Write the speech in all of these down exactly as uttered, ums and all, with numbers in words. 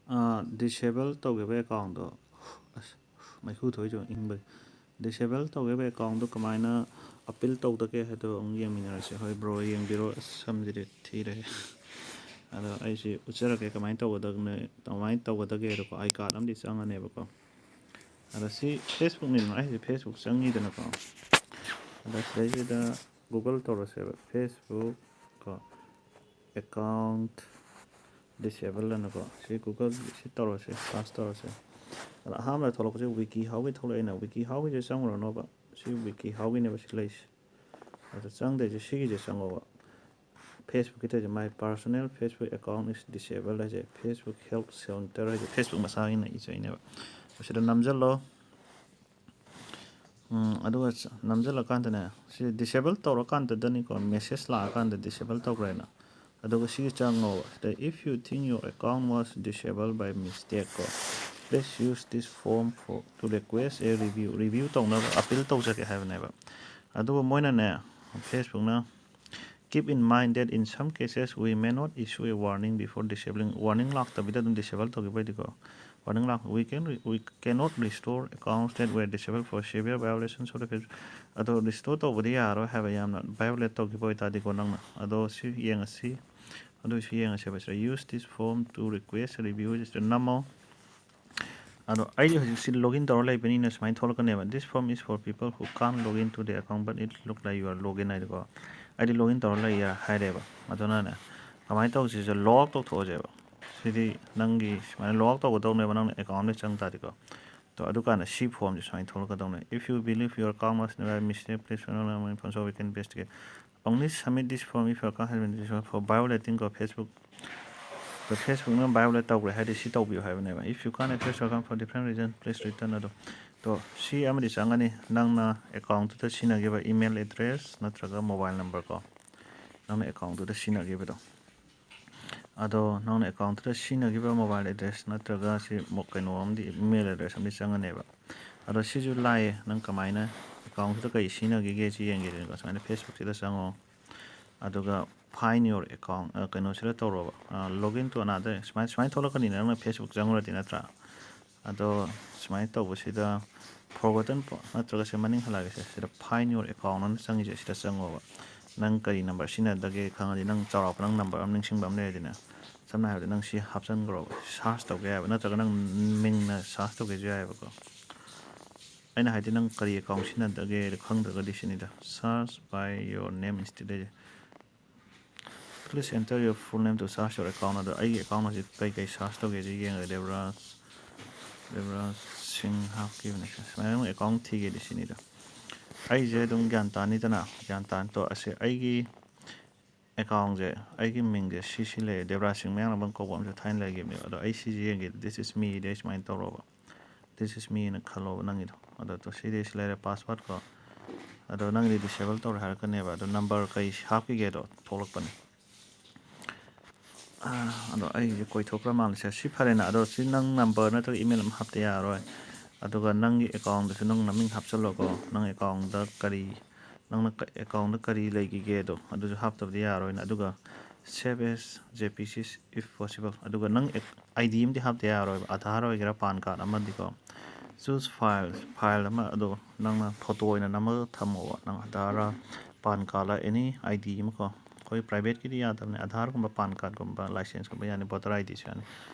Disable ꯇꯧꯈꯤꯕ ꯑꯦꯀꯥꯎꯟꯗꯣ, ꯑꯁ, ꯃꯩꯈꯨ ꯊꯣꯛꯏꯁꯨ ꯏꯪꯕꯒꯤ꯫ ꯗꯤꯁꯦꯕꯜ ꯇꯧꯈꯤꯕ ꯑꯦꯀꯥꯎꯟꯗꯣ ꯀꯃꯥꯏꯅ ꯑꯄꯤꯜ ꯇꯧꯗꯒꯦ ꯍꯥꯏꯗꯣ ꯑꯃꯨꯛ ꯌꯦꯡꯃꯤꯟꯅꯔꯁꯦ꯫ ꯍꯣꯏ, ꯕ꯭ꯔꯣ ꯌꯦꯡꯕꯤꯔꯣ꯫ ꯑꯁ, ꯁꯝꯁꯤꯗꯤ ꯊꯤꯔꯦ꯫ ꯑꯗꯣ ꯑꯩꯁꯤ ꯎꯠꯆꯔꯛꯀꯦ ꯀꯃꯥꯏꯅ ꯇꯧꯒꯗꯒꯦ, ꯀꯃꯥꯏꯅ ꯇꯧꯒꯗꯒꯦ ꯍꯥꯏꯗꯣꯀꯣ꯫ ꯑꯥꯏ ꯀꯥꯔꯠ ꯑꯃꯗꯤ ꯆꯪꯉꯅꯦꯕꯀꯣ꯫ ꯑꯗꯣ ꯁꯤ ꯐꯦꯁꯕꯨꯛꯅꯤꯗꯅ, ꯑꯩꯁꯦ ꯐꯦꯁꯕꯨꯛ ꯆꯪꯉꯤꯗꯅꯀꯣ꯫ ꯑꯗꯣ ꯁꯤꯗꯩꯁꯤꯗ ꯒꯨꯒꯜ ꯇꯧꯔꯁꯦꯕ, ꯐꯦꯁꯕꯨꯛ ꯀꯣ, ꯑꯦꯀꯥꯎꯟ ꯗꯤꯁꯦꯕꯜ ꯑꯅꯀꯣ꯫ ꯁꯤ ꯒꯨꯒꯜ ꯁꯤ ꯇꯧꯔꯁꯦ, ꯁꯥꯔꯆ ꯇꯧꯔꯁꯦ꯫ ꯑꯗ ꯑꯍꯥꯟꯕꯗ ꯊꯣꯛꯂꯛꯄꯁꯦ ꯋꯤꯀꯤ ꯍꯥꯎꯒꯤ ꯊꯣꯛꯂꯛꯑꯦꯅ, ꯋꯤꯀꯤ ꯍꯥꯎꯒꯤꯁꯦ ꯆꯪꯉꯨꯔꯅꯣꯕ꯫ ꯁꯤ ꯋꯤꯀꯤ ꯍꯥꯎꯒꯤꯅꯦꯕ ꯁꯤ ꯂꯩꯁꯦ꯫ ꯑꯗ ꯆꯪꯗꯣꯏꯁꯦ ꯁꯤꯒꯤꯁꯦ ꯆꯪꯉꯣꯕ꯫ ꯐꯦꯁꯕꯨꯛꯀꯤ ꯇꯧꯔꯤꯁꯦ, "My personal Facebook account is disabled" ꯍꯥꯏꯁꯦ, Facebook help center ꯍꯥꯏꯁꯦ, ꯐꯦꯁꯕꯨꯛ ꯃꯁꯥꯒꯤꯅ ꯏꯖꯩꯅꯦꯕ꯫ ꯑꯁꯤꯗ ꯅꯝꯁꯤꯜꯂꯣ꯫ ꯎꯝ, ꯑꯗꯨꯒ ꯆ-, ꯅꯝꯁꯤꯜꯂꯀꯥꯟꯗꯅꯦ, ꯁꯤ ꯗꯤꯁꯦꯕꯜ ꯇꯧꯔꯀꯥꯟꯗꯗꯅꯤꯀꯣ, ꯃꯦꯁꯦꯖ ꯂꯥꯛꯑꯀꯥꯟꯗ ꯗꯤꯁꯦꯕꯜ ꯇꯧꯈ꯭ꯔꯦꯅ꯫ ꯑꯗꯨꯒ ꯁꯤꯒꯤ ꯆꯪꯉꯣꯕ꯫ ꯁꯤꯗ, "If you think your account was disabled by mistake" ꯀꯣ, "please use this form for, to request a review." Review ꯇꯧꯅꯕ ꯑꯄꯤꯜ ꯇꯧꯖꯒꯦ ꯍꯥꯏꯕꯅꯦꯕ꯫ ꯑꯗꯨꯒ ꯃꯣꯏꯅꯅꯦ, ꯐꯦꯁꯕꯨꯛꯅ, "Keep in mind that in some cases we may not issue a warning before disabling." Warning ꯂꯥꯛꯇꯕꯤꯗ ꯑꯗꯨꯝ disable ꯇꯧꯈꯤꯕ ꯑꯣꯏꯗꯤꯀꯣ, ꯋꯥꯔꯅꯤꯡ ꯂꯥꯛ, "We can re-, we cannot restore accounts that were disabled for severe violations of the Facebook." ꯑꯗꯣ restore ꯇꯧꯕꯗꯤ ꯌꯥꯔꯣꯏ ꯍꯥꯏꯕ, ꯌꯥꯝꯅ ꯚꯥꯏꯑꯣꯂꯦꯠ ꯇꯧꯈꯤꯕ ꯑꯣꯏꯇꯥꯔꯗꯤꯀꯣ ꯅꯪꯅ꯫ ꯑꯗꯣ ꯁꯤ ꯌꯦꯡꯉꯁꯤ, ꯑꯗꯨꯏꯁꯨ ꯌꯦꯡꯉꯁꯦꯕ ꯁꯤꯗ, "Use this form to request a review" ꯁꯤꯗ ꯅꯝꯃꯣ꯫ ꯑꯗꯣ ꯑꯩꯗꯤ ꯍꯧꯖꯤꯛꯁꯤ ꯂꯣꯒꯏꯟ ꯇꯧꯔ ꯂꯩꯕꯅꯤꯅ ꯁꯨꯃꯥꯏꯅ ꯊꯣꯛꯂꯛꯀꯅꯦꯕ, "This form is for people who can't log into their account but it look like you are logged in" ꯍꯥꯏꯗꯤꯀꯣ꯫ ꯑꯩꯗꯤ ꯂꯣꯒꯏꯟ ꯇꯧꯔ ꯂꯩꯌꯦ ꯍꯥꯏꯔꯦꯕ꯫ ꯑꯗꯨꯅꯅꯦ, ꯀꯃꯥꯏꯅ ꯇꯧꯁꯤꯁꯦ, ꯂꯣꯛ ꯇꯧꯊꯣꯛꯑꯁꯦꯕ꯫ ꯁꯤꯗꯤ ꯅꯪꯒꯤ ꯁꯨꯃꯥꯏꯅ ꯂꯣꯛ ꯇꯧꯒꯗꯧꯅꯦꯕ, ꯅꯪꯅ ꯑꯦꯀꯥꯎꯟꯗ ꯆꯪ ꯇꯥꯔꯗꯤꯀꯣ꯫ ꯑꯗꯣ ꯑꯗꯨꯀꯥꯟꯗ ꯁꯤ ꯐꯣꯝꯁꯦ ꯁꯨꯃꯥꯏꯅ ꯊꯣꯛꯂꯛꯀꯗꯧꯅꯦ, "If you believe your account was never mistake, please fill out an information so we can investigate." "Only submit this form if your account has been disabled for violating" ꯀꯣ, Facebook꯫ ꯑꯗꯣ ꯐꯦꯁꯕꯨꯛꯅ ꯚꯥꯏꯑꯣꯂꯦꯠ ꯇꯧꯈ꯭ꯔꯦ ꯍꯥꯏꯗꯤ ꯁꯤ ꯇꯧꯕꯤꯌꯨ ꯍꯥꯏꯕꯅꯦꯕ꯫ "If you can't access your account for different reason, please return" ꯑꯗꯣ꯫ ꯑꯗꯣ ꯁꯤ ꯑꯃꯗꯤ ꯆꯪꯒꯅꯤ, ꯅꯪꯅ ꯑꯦꯀꯥꯎꯟꯗꯨꯗ ꯁꯤꯖꯤꯟꯅꯈꯤꯕ email address ꯅꯠꯇ꯭ꯔꯒ mobile number ꯀꯣ, ꯅꯪꯅ ꯑꯦꯀꯥꯎꯟꯗꯨꯗ ꯁꯤꯖꯤꯟꯅꯈꯤꯕꯗꯣ꯫ ꯑꯗꯣ ꯅꯪꯅ ꯑꯦꯀꯥꯎꯟꯗꯨꯗ ꯁꯤꯖꯤꯟꯅꯈꯤꯕ mobile address ꯅꯠꯇ꯭ꯔꯒ ꯁꯤ ꯃꯣ-, ꯀꯩꯅꯣ ꯑꯃꯗꯤ, email address ꯑꯃꯗꯤ ꯆꯪꯒꯅꯦꯕ꯫ ꯑꯗꯣ ꯁꯤꯁꯨ ꯂꯥꯏꯌꯦ, ꯅꯪ ꯀꯃꯥꯏꯅ ꯑꯦꯀꯥꯎꯟꯁꯤꯗ ꯀꯩ ꯁꯤꯖꯤꯟꯅꯈꯤꯒꯦ ꯁꯤ ꯌꯦꯡꯒꯦꯗꯅꯀꯣ꯫ ꯁꯨꯃꯥꯏꯅ ꯐꯦꯁꯕꯨꯛꯁꯤꯗ ꯆꯪꯉꯣ, ꯑꯗꯨꯒ Find your account, ꯑ, ꯀꯩꯅꯣꯁꯤꯗ ꯇꯧꯔꯣꯕ, login to another, ꯁꯨꯃꯥꯏꯅ, ꯁꯨꯃꯥꯏꯅ ꯊꯣꯛꯂꯛꯀꯅꯤꯅ, ꯅꯪꯅ Facebook ꯆꯪꯉꯨꯔꯗꯤ, ꯅꯠꯇ꯭ꯔꯥ? ꯑꯗꯣ ꯁꯨꯃꯥꯏꯅ ꯇꯧꯕꯁꯤꯗ forgotten ꯅꯠꯇ꯭ꯔꯒ ꯁꯤ ꯃꯅꯤꯡ ꯍꯜꯂꯛꯑꯒꯦꯁꯦ, ꯁꯤꯗ Find your account ꯑꯅ ꯆꯪꯉꯤꯁꯦ, ꯁꯤꯗ ꯆꯪꯉꯣꯕ꯫ ꯅꯪ ꯀꯔꯤ ꯅꯝꯕꯔ ꯁꯤꯖꯤꯟꯅꯗꯒꯦ ꯈꯪꯉꯗꯤ, ꯅꯪ ꯆꯥꯎꯔꯥꯛꯄ ꯅꯪ ꯅꯝꯕꯔ ꯑꯃ ꯅꯤꯡꯁꯤꯡꯕ ꯑꯃ ꯂꯩꯔꯗꯤꯅꯦ, ꯁꯝꯅ ꯍꯥꯏꯔꯕꯗ ꯅꯪ ꯁꯤ ꯍꯥꯞꯆꯤꯟꯈ꯭ꯔꯣꯕ, search ꯇꯧꯒꯦ ꯍꯥꯏꯕ, ꯅꯠꯇ꯭ꯔꯒ ꯅꯪ ꯃꯤꯡꯅ search ꯇꯧꯒꯦꯁꯨ ꯌꯥꯏꯑꯕꯀꯣ꯫ ꯑꯩꯅ ꯍꯥꯏꯗꯤ ꯅꯪ ꯀꯔꯤ account ꯁꯤꯖꯤꯟꯅꯗꯒꯦ ꯈꯪꯗ꯭ꯔꯒꯗꯤ ꯁꯤꯅꯤꯗ, search by your name instead ꯍꯥꯏꯁꯦ꯫ Please enter your full name to search your account. ꯑꯗꯣ ꯑꯩꯒꯤ account ꯑꯁꯤ ꯀꯩ ꯀꯩ search ꯇꯧꯒꯦꯁꯦ ꯌꯦꯡꯉꯒꯦ꯫ ꯗꯦꯕꯔꯥꯖ, ꯗꯦꯕꯔꯥꯖ ꯁꯤꯡ ꯍꯥꯞꯈꯤꯕꯅꯦ꯫ ꯁꯨꯃꯥꯏꯅ ꯑꯃꯨꯛ account ꯊꯤꯒꯦꯗꯤ ꯁꯤꯅꯤꯗ꯫ ꯑꯩꯁꯦ ꯑꯗꯨꯝ ꯒ꯭ꯌꯥꯟ ꯇꯥꯅꯤꯗꯅ, ꯒ꯭ꯌꯥꯟ ꯇꯥꯅꯤ꯫ ꯇꯣ, ꯑꯁꯤ ꯑꯩꯒꯤ accountꯁꯦ, ꯑꯩꯒꯤ ꯃꯤꯡꯁꯦ ꯁꯤ ꯁꯤ ꯂꯩꯔꯦ, ꯗꯦꯕꯔꯥꯖ ꯁꯤꯡ ꯃꯌꯥꯡꯂꯥꯡꯕꯝ ꯀꯧꯕ ꯑꯃꯁꯨ ꯊꯥꯏꯅ ꯂꯩꯈꯤꯕꯅꯦꯕ꯫ ꯑꯗꯣ ꯑꯩ ꯁꯤꯁꯦ ꯌꯦꯡꯒꯦ, this is meꯗꯤ ꯑꯩ ꯁꯨꯃꯥꯏꯅ ꯇꯧꯔꯣꯕ, this is meꯅ ꯈꯜꯂꯣꯕ ꯅꯪꯒꯤꯗꯣ꯫ ꯑꯗꯣ ꯇꯣ, ꯁꯤꯗꯤ ꯁꯤ ꯂꯩꯔꯦ, passwordꯀꯣ꯫ ꯑꯗꯣ ꯅꯪꯒꯤꯗꯤ disable ꯇꯧꯔꯦ ꯍꯥꯏꯔꯛꯀꯅꯦꯕ꯫ ꯑꯗꯣ ꯅꯝꯕꯔ ꯀꯩ ꯍꯥꯞꯈꯤꯒꯦꯗꯣ ꯊꯣꯛꯂꯛꯄꯅꯦ꯫ ꯑꯥ, ꯑꯗꯣ ꯑꯩꯁꯦ ꯀꯣꯏꯊꯣꯛꯈ꯭ꯔ ꯃꯥꯜꯂꯦ꯫ ꯁꯦ, ꯁꯤ ꯐꯔꯦꯅ꯫ ꯑꯗꯣ ꯁꯤ ꯅꯪ ꯅꯝꯕꯔ ꯅꯠꯇ꯭ꯔꯒ email ꯑꯃ ꯍꯥꯞꯇ ꯌꯥꯔꯣꯏ꯫ ꯑꯗꯨꯒ ꯅꯪꯒꯤ accountꯗꯁꯨ ꯅꯪ ꯅꯃꯤꯡ ꯍꯥꯞꯆꯜꯂꯣꯀꯣ꯫ ꯅꯪ accountꯗ ꯀꯔꯤ, ꯅꯪꯅ ꯀ-, accountꯗ ꯀꯔꯤ ꯂꯩꯈꯤꯒꯦꯗꯣ ꯑꯗꯨꯁꯨ ꯍꯥꯞꯇꯕꯗꯤ ꯌꯥꯔꯣꯏꯅ꯫ ꯑꯗꯨꯒ save as J P G if possible꯫ ꯑꯗꯨꯒ ꯅꯪ ꯑꯦꯛ-, ID ꯑꯃꯗꯤ ꯍꯥꯞꯇ ꯌꯥꯔꯣꯏꯕ, ꯑꯙꯥꯔ ꯑꯣꯏꯒꯦꯔꯥ PAN card ꯑꯃꯗꯤꯀꯣ꯫ Choose file, file ꯑꯃ, ꯑꯗꯣ ꯅꯪꯅ photo ꯑꯣꯏꯅ ꯅꯝꯃꯒ ꯊꯝꯃꯣꯕ, ꯅꯪ ꯑꯙꯥꯔ, PAN cardꯂ any ID ꯑꯃꯀꯣ꯫ ꯑꯩꯈꯣꯏ privateꯀꯤꯗꯤ ꯌꯥꯗꯕꯅꯦ, ꯑꯙꯥꯔꯒꯨꯝꯕ, PAN cardꯒꯨꯝꯕ, licenseꯀꯨꯝꯕ ꯌꯥꯅꯤ, voter IDꯁꯨ ꯌꯥꯅꯤ꯫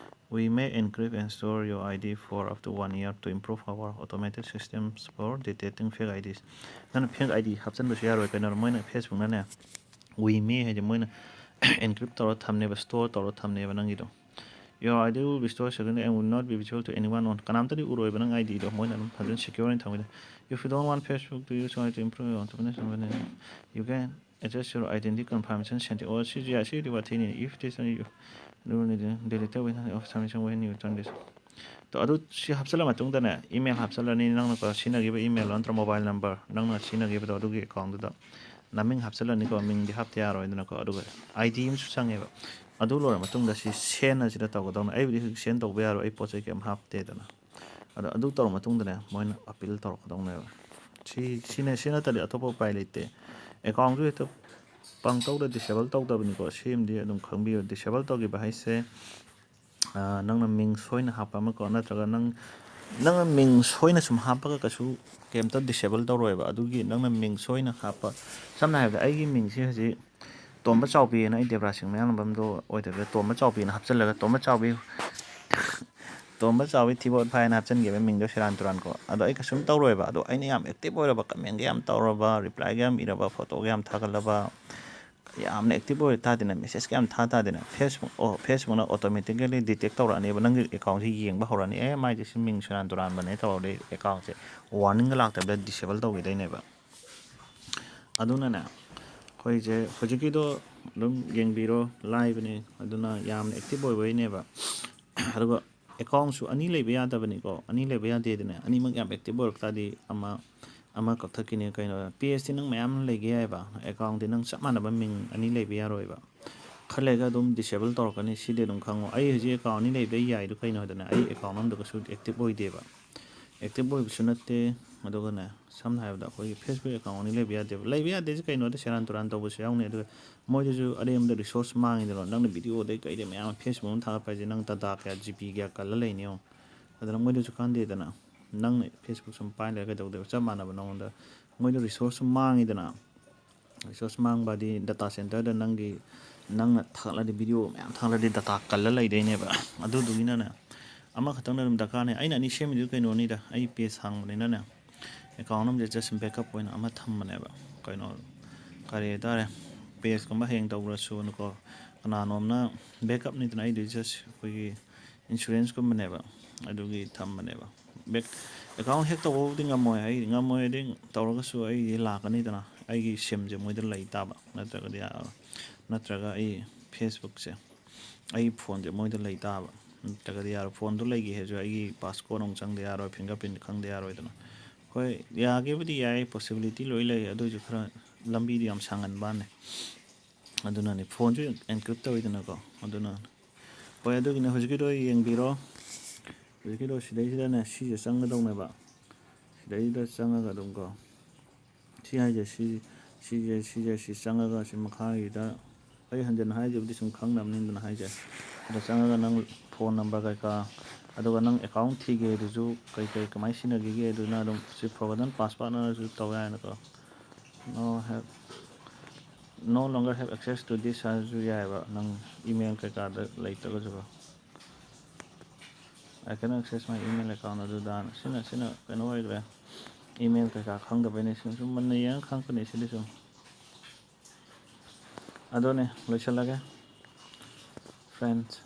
We may encrypt and store your ID for up to one year to improve our automated systems for detecting fake IDs꯫ ꯅꯪꯅ fake ID ꯍꯥꯞꯆꯤꯟꯕꯁꯨ ꯌꯥꯔꯣꯏ꯫ ꯀꯩꯅꯣ, ꯃꯣꯏꯅ, Facebookꯅꯅꯦ, we may ꯍꯥꯏꯗꯤ ꯃꯣꯏꯅ encrypt ꯇꯧꯔ ꯊꯝꯅꯦꯕ, store ꯇꯧꯔ ꯊꯝꯅꯦꯕ ꯅꯪꯒꯤꯗꯣ꯫ Your ID will be stored securely and will not be visible to anyone on. ꯀꯅꯥꯝꯇꯗꯤ ꯎꯔꯣꯏꯕ ꯅꯪ IDꯗꯣ, ꯃꯣꯏꯅ ꯑꯗꯨꯝ ꯐꯖꯅ secure ꯑꯣꯏꯅ ꯊꯝꯒꯅꯤ꯫ If you don't want Facebook to use or to improve your automated system, you can adjust your identity confirmation setting. ꯑꯣ, ꯁꯤꯁꯨ ꯌꯥꯏ, ꯁꯤꯗꯤ ꯋꯥꯊꯤꯅꯤ꯫ If this, you, you will need to delete it within the submission when you turn this. ꯇꯣ, ꯑꯗꯨ ꯁꯤ ꯍꯥꯞꯆꯤꯜꯂ ꯃꯇꯨꯡꯗꯅꯦ, email ꯍꯥꯞꯆꯤꯜꯂꯅꯤ, ꯅꯪꯅ ꯀꯣ ꯁꯤꯖꯤꯟꯅꯈꯤꯕ email ꯅꯠꯇ꯭ꯔ mobile number, ꯅꯪꯅ ꯁꯤꯖꯤꯟꯅꯈꯤꯕꯗꯣ ꯑꯗꯨꯒꯤ accountꯗꯨꯗ ꯅꯃꯤꯡ ꯍꯥꯞꯆꯤꯜꯂꯅꯤꯀꯣ, ꯃꯤꯡꯗꯤ ꯍꯥꯞꯇ ꯌꯥꯔꯣꯏꯗꯅꯀꯣ꯫ ꯑꯗꯨꯒ ID ꯑꯃꯁꯨ ꯆꯪꯉꯦꯕ꯫ ꯑꯗꯨ ꯂꯣꯏꯔ ꯃꯇꯨꯡꯗ ꯁꯤ send ꯑꯁꯤꯗ ꯇꯧꯒꯗꯧꯅꯦ꯫ ꯑꯩꯕꯨꯗꯤ ꯍꯧꯖꯤꯛ send ꯇꯧꯕ ꯌꯥꯔꯣꯏ, ꯑꯩ ꯄꯣꯠ ꯆꯩ ꯀꯩꯝ ꯍꯥꯞꯇꯦꯗꯅ꯫ ꯑꯗꯣ ꯑꯗꯨ ꯇꯧꯔ ꯃꯇꯨꯡꯗꯅꯦ, ꯃꯣꯏꯅ appeal ꯇꯧꯔꯛꯀꯗꯧꯅꯦꯕ꯫ ꯁꯤ, ꯁꯤꯅꯦ, ꯁꯤ ꯅꯠꯇ꯭ꯔꯗꯤ ꯑꯇꯣꯞꯄ ꯎꯄꯥꯏ ꯂꯩꯇꯦ꯫ Accountꯁꯨ ꯍꯦꯛꯇ ꯄꯪꯇꯧꯗ disable ꯇꯧꯗꯕꯅꯤꯀꯣ꯫ ꯁꯤꯃꯗꯤ ꯑꯗꯨꯝ ꯈꯪꯕꯤꯌꯨ꯫ Disable ꯇꯧꯈꯤꯕ ꯍꯥꯏꯁꯦ, ꯑ, ꯅꯪꯅ ꯃꯤꯡ ꯁꯣꯏꯅ ꯍꯥꯞꯄ ꯑꯃꯀꯣ, ꯅꯠꯇ꯭ꯔꯒ ꯅꯪ, ꯅꯪꯅ ꯃꯤꯡ ꯁꯣꯏꯅ ꯁꯨꯝ ꯍꯥꯞꯄꯒ ꯀꯩꯁꯨ ꯀꯩꯝꯇ disable ꯇꯧꯔꯣꯏꯕ꯫ ꯑꯗꯨꯒꯤ ꯅꯪꯅ ꯃꯤꯡ ꯁꯣꯏꯅ ꯍꯥꯞꯄ, ꯁꯝꯅ ꯍꯥꯏꯔꯕꯗ ꯑꯩꯒꯤ ꯃꯤꯡꯁꯦ ꯍꯧꯖꯤꯛ ꯇꯣꯝꯕ ꯆꯥꯎꯕꯤꯅ, ꯑꯩ ꯗꯦꯕ꯭ꯔꯥꯖ ꯁꯤꯡ ꯃꯌꯥꯡꯂꯝꯕꯝꯗꯣ ꯑꯣꯏꯗꯕꯤꯗ ꯇꯣꯝꯕ ꯆꯥꯎꯕꯤꯅ ꯍꯥꯞꯆꯤꯜꯂꯒ, ꯇꯣꯝꯕ ꯆꯥꯎꯕꯤ, ꯇꯣꯝꯕ ꯆꯥꯎꯕꯤ ꯊꯤꯕꯣꯠ ꯐꯥꯏꯅ ꯍꯥꯞꯆꯤꯟꯈꯤꯕ ꯃꯤꯡꯗꯣ ꯁꯦꯔꯥꯟ ꯇꯨꯔꯥꯟꯀꯣ꯫ ꯑꯗꯣ ꯑꯩ ꯀꯩꯁꯨꯝ ꯇꯧꯔꯣꯏꯕ꯫ ꯑꯗꯣ ꯑꯩꯅ ꯌꯥꯝ active ꯑꯣꯏꯔꯕ, commentꯒ ꯌꯥꯝ ꯇꯧꯔꯕ, replyꯒ ꯌꯥꯝ ꯏꯔꯕ, photoꯒ ꯌꯥꯝ ꯊꯥꯒꯠꯂꯕ, ꯌꯥꯝꯅ active ꯑꯣꯏ ꯇꯥꯗꯦꯅ, messageꯀ ꯌꯥꯝ ꯊꯥ ꯇꯥꯗꯦꯅ, Facebook, ꯑꯣ, Facebookꯅ automatically detect ꯇꯧꯔꯛꯑꯅꯦꯕ, ꯅꯪꯒꯤ accountꯁꯤ ꯌꯦꯡꯕ ꯍꯧꯔꯛꯑꯅꯤ꯫ "ꯑꯦ, ꯃꯥꯏꯁꯦ ꯁꯤ ꯃꯤꯡ ꯁꯦꯔꯥꯟ ꯇꯨꯔꯥꯟꯕꯅꯦ" ꯇꯧꯔꯗꯤ accountꯁꯦ warningꯒ ꯂꯥꯛꯇꯕꯤꯗ disable ꯇꯧꯈꯤꯗꯣꯏꯅꯦꯕ꯫ ꯑꯗꯨꯅꯅꯦ, ꯑꯩꯈꯣꯏꯁꯦ ꯍꯧꯖꯤꯛꯀꯤꯗꯣ ꯑꯗꯨꯝ ꯌꯦꯡꯕꯤꯔꯣ, ꯂꯥꯏꯕꯅꯦ꯫ ꯑꯗꯨꯅ ꯌꯥꯝꯅ active ꯑꯣꯏꯕꯩꯅꯦꯕ꯫ ꯑꯗꯨꯒ accountꯁꯨ ꯑꯅꯤ ꯂꯩꯕ ꯌꯥꯗꯕꯅꯤꯀꯣ꯫ ꯑꯅꯤ ꯂꯩꯕ ꯌꯥꯗꯦꯗꯅꯦ꯫ ꯑꯅꯤꯃꯛ ꯌꯥꯝ active ꯑꯣꯏꯔꯛ ꯇꯥꯔꯗꯤ ꯑꯃ, ꯑꯃ ꯀꯛꯊꯠꯈꯤꯅꯤ꯫ ꯀꯩꯅꯣ, pageꯇꯤ ꯅꯪ ꯃꯌꯥꯝ ꯑꯃ ꯂꯩꯒꯦ ꯌꯥꯏꯑꯕ, accountꯇꯤ ꯅꯪ ꯆꯞ ꯃꯥꯟꯅꯕ ꯃꯤꯡ ꯑꯅꯤ ꯂꯩꯕ ꯌꯥꯔꯣꯏꯕ꯫ ꯈꯔ ꯂꯩꯔꯒ ꯑꯗꯨꯝ disable ꯇꯧꯔꯛꯀꯅꯤ꯫ ꯁꯤꯗꯤ ꯑꯗꯨꯝ ꯈꯪꯉꯣ꯫ ꯑꯩ ꯍꯧꯖꯤꯛ account ꯑꯅꯤ ꯂꯩꯕꯗ ꯑꯩ ꯌꯥꯏꯗꯣ ꯀꯩꯅꯣ ꯍꯥꯏꯗꯅ, ꯑꯩ account ꯑꯃꯗ ꯀꯩꯁꯨ active ꯑꯣꯏꯗꯦꯕ꯫ Active ꯑꯣꯏꯕꯁꯨ ꯅꯠꯇꯦ꯫ ꯑꯗꯨꯒꯅꯦ, ꯁꯝꯅ ꯍꯥꯏꯔꯕꯗ ꯑꯩꯈꯣꯏꯒꯤ Facebook account ꯑꯅꯤ ꯂꯩꯕ ꯌꯥꯗꯦꯕ꯫ ꯂꯩꯕ ꯌꯥꯗꯦꯁꯦ ꯀꯩꯅꯣꯗ, ꯁꯦꯔꯥꯟ ꯇꯨꯔꯥꯟ ꯇꯧꯕꯁꯨ ꯌꯥꯎꯅꯤ꯫ ꯑꯗꯨꯒ ꯃꯣꯏꯗꯁꯨ ꯑꯔꯦꯝꯕꯗ resource ꯃꯥꯡꯉꯤꯗꯅ꯫ ꯅꯪꯅ videoꯗꯩ ꯀꯩꯗꯩ ꯃꯌꯥꯝ ꯑꯃ Facebook ꯑꯃ ꯊꯥꯒꯠꯄ ꯍꯥꯏꯁꯦ, ꯅꯪ data ꯀꯌꯥ, GB ꯀꯌꯥ ꯀꯜꯂ ꯂꯩꯅꯤ ꯌꯦꯡꯉꯣ꯫ ꯑꯗꯨꯅ ꯃꯣꯏꯗꯁꯨ ꯀꯥꯟꯗꯦꯗꯅ꯫ ꯅꯪꯅ Facebook ꯁꯨꯝ ꯄꯥꯏ ꯂꯩꯔꯒ ꯀꯩꯗꯧꯗꯣꯏꯕ? ꯆꯞ ꯃꯥꯟꯅꯕ ꯅꯉꯣꯟꯗ꯫ ꯃꯣꯏꯗ resource ꯃꯥꯡꯉꯤꯗꯅ꯫ Resource ꯃꯥꯡꯕꯗꯤ data centerꯗ ꯅꯪꯒꯤ, ꯅꯪꯅ ꯊꯥꯒꯠꯂꯗꯤ, video ꯃꯌꯥꯝ ꯊꯥꯒꯠꯂꯗꯤ data ꯀꯜꯂ ꯂꯩꯗꯣꯏꯅꯦꯕ꯫ ꯑꯗꯨꯗꯨꯒꯤꯅꯅꯦ, ꯑꯃꯈꯛꯇꯪꯅ ꯑꯗꯨꯝ ꯗꯔꯀꯥꯔꯅꯦ꯫ ꯑꯩꯅ ꯑꯅꯤ ꯁꯦꯝꯃꯤꯗꯨ ꯀꯩꯅꯣꯅꯤꯗ, ꯑꯩ page ꯍꯥꯡꯕꯅꯤꯅꯅꯦ, account ꯑꯃꯁꯦ just backup ꯑꯣꯏꯅ ꯑꯃ ꯊꯝꯕꯅꯦꯕ꯫ ꯀꯩꯅꯣ, ꯀꯔꯤ ꯍꯥꯏꯇꯥꯔꯦ, pageꯀꯨꯝꯕ ꯍꯌꯦꯡ ꯇꯧꯈ꯭ꯔꯁꯨꯅꯀꯣ, ꯀꯅꯥꯅꯣꯝꯅ, backupꯅꯤꯗꯅ ꯑꯩꯗꯤ just ꯑꯩꯈꯣꯏꯒꯤ insuranceꯀꯨꯝꯕꯅꯦꯕ, ꯑꯗꯨꯒꯤ ꯊꯝꯕꯅꯦꯕ꯫ Back, account hack ꯇꯧꯕꯕꯨꯗꯤ ꯉꯝꯃꯣꯏ, ꯑꯩ ꯉꯝꯃꯣꯏ ꯍꯥꯏꯗꯤ ꯇꯧꯔꯒꯁꯨ ꯑꯩꯗꯤ ꯂꯥꯛꯀꯅꯤꯗꯅ, ꯑꯩꯒꯤ simꯁꯦ ꯃꯣꯏꯗ ꯂꯩ ꯇꯥꯕ, ꯅꯠꯇ꯭ꯔꯒꯗꯤ ꯌꯥꯔꯔꯣꯏ꯫ ꯅꯠꯇ꯭ꯔꯒ ꯑꯩ Facebookꯁꯦ, ꯑꯩ phoneꯁꯦ ꯃꯣꯏꯗ ꯂꯩ ꯇꯥꯕ, ꯅꯠꯇ꯭ꯔꯒꯗꯤ ꯌꯥꯔꯣꯏ꯫ Phoneꯗꯣ ꯂꯩꯒꯦ ꯍꯥꯏꯔꯁꯨ ꯑꯩꯒꯤ passcode ꯑꯃꯨꯛ ꯆꯪꯗ ꯌꯥꯔꯣꯏ, fingerprint ꯈꯪꯗ ꯌꯥꯔꯣꯏꯗꯅ꯫ ꯍꯣꯏ, ꯌꯥꯒꯦꯕꯨꯗꯤ ꯌꯥꯏ, possibility ꯂꯣꯏ ꯂꯩ, ꯑꯗꯨ ꯑꯣꯏꯔꯁꯨ ꯈꯔ ꯂꯝꯕꯤꯗꯤ ꯌꯥꯝ ꯁꯥꯡꯍꯟꯕ ꯋꯥꯅꯤ꯫ ꯑꯗꯨꯅꯅꯦ, phoneꯁꯨ encrypt ꯇꯧꯋꯤꯗꯅꯀꯣ, ꯑꯗꯨꯅ꯫ ꯍꯣꯏ, ꯑꯗꯨꯒꯤꯅꯦ ꯍꯧꯖꯤꯛꯀꯤꯗꯣ ꯌꯦꯡꯕꯤꯔꯣ꯫ ꯍꯧꯖꯤꯛꯀꯤꯗꯣ ꯁꯤꯗꯩꯁꯤꯗꯅꯦ, ꯁꯤꯁꯦ ꯆꯪꯒꯗꯧꯅꯦꯕ꯫ ꯁꯤꯗꯩꯁꯤꯗ ꯆꯪꯉꯒ ꯑꯗꯨꯝ ꯀꯣ, ꯁꯤ ꯍꯥꯏꯁꯦ, ꯁꯤ, ꯁꯤꯁꯦ ꯁꯤꯁꯦ ꯁꯤ ꯆꯪꯉꯒ ꯁꯤ ꯃꯈꯥꯒꯤꯗ ꯑꯩ ꯍꯟꯖꯟꯅ ꯍꯥꯏꯖꯕꯗꯤ ꯁꯨꯝ ꯈꯪꯅꯕꯅꯤꯗꯅ ꯍꯥꯏꯁꯦ꯫ ꯑꯗ ꯆꯪꯉꯒ ꯅꯪ ꯐꯣꯟ ꯅꯝꯕꯔ ꯀꯩꯀꯥ, ꯑꯗꯨꯒ ꯅꯪ ꯑꯦꯀꯥꯎꯟ ꯊꯤꯒꯦ ꯑꯗꯨꯁꯨ ꯀꯩ ꯀꯩ ꯀꯃꯥꯏꯅ ꯁꯤꯖꯤꯟꯅꯈꯤꯒꯦ ꯑꯗꯨꯅ ꯑꯗꯨꯝ ꯁꯤ forgotten passwordꯅꯁꯨ ꯇꯧ ꯌꯥꯏꯅꯀꯣ꯫ No have, no longer have access to this ꯍꯥꯏꯔꯁꯨ ꯌꯥꯏꯑꯕ, ꯅꯪ email ꯀꯩꯀꯥꯗ ꯂꯩꯇ꯭ꯔꯒꯁꯨꯀꯣ꯫ I can access my email account ꯑꯗꯨꯗ ꯁꯤꯅ ꯁꯤꯅ ꯀꯩꯅꯣ ꯑꯣꯏꯈ꯭ꯔꯦ꯫ Email ꯀꯩꯀꯥ ꯈꯪꯗꯕꯩꯅꯦ, ꯁꯨꯝ ꯁꯨꯝ ꯃꯨꯟꯅ ꯌꯦꯡꯉ ꯈꯪꯉꯛꯀꯅꯤ ꯁꯤꯗꯤ ꯁꯨꯝ꯫ ꯑꯗꯨꯅꯦ, ꯂꯣꯏꯁꯤꯜꯂꯒꯦ friends꯫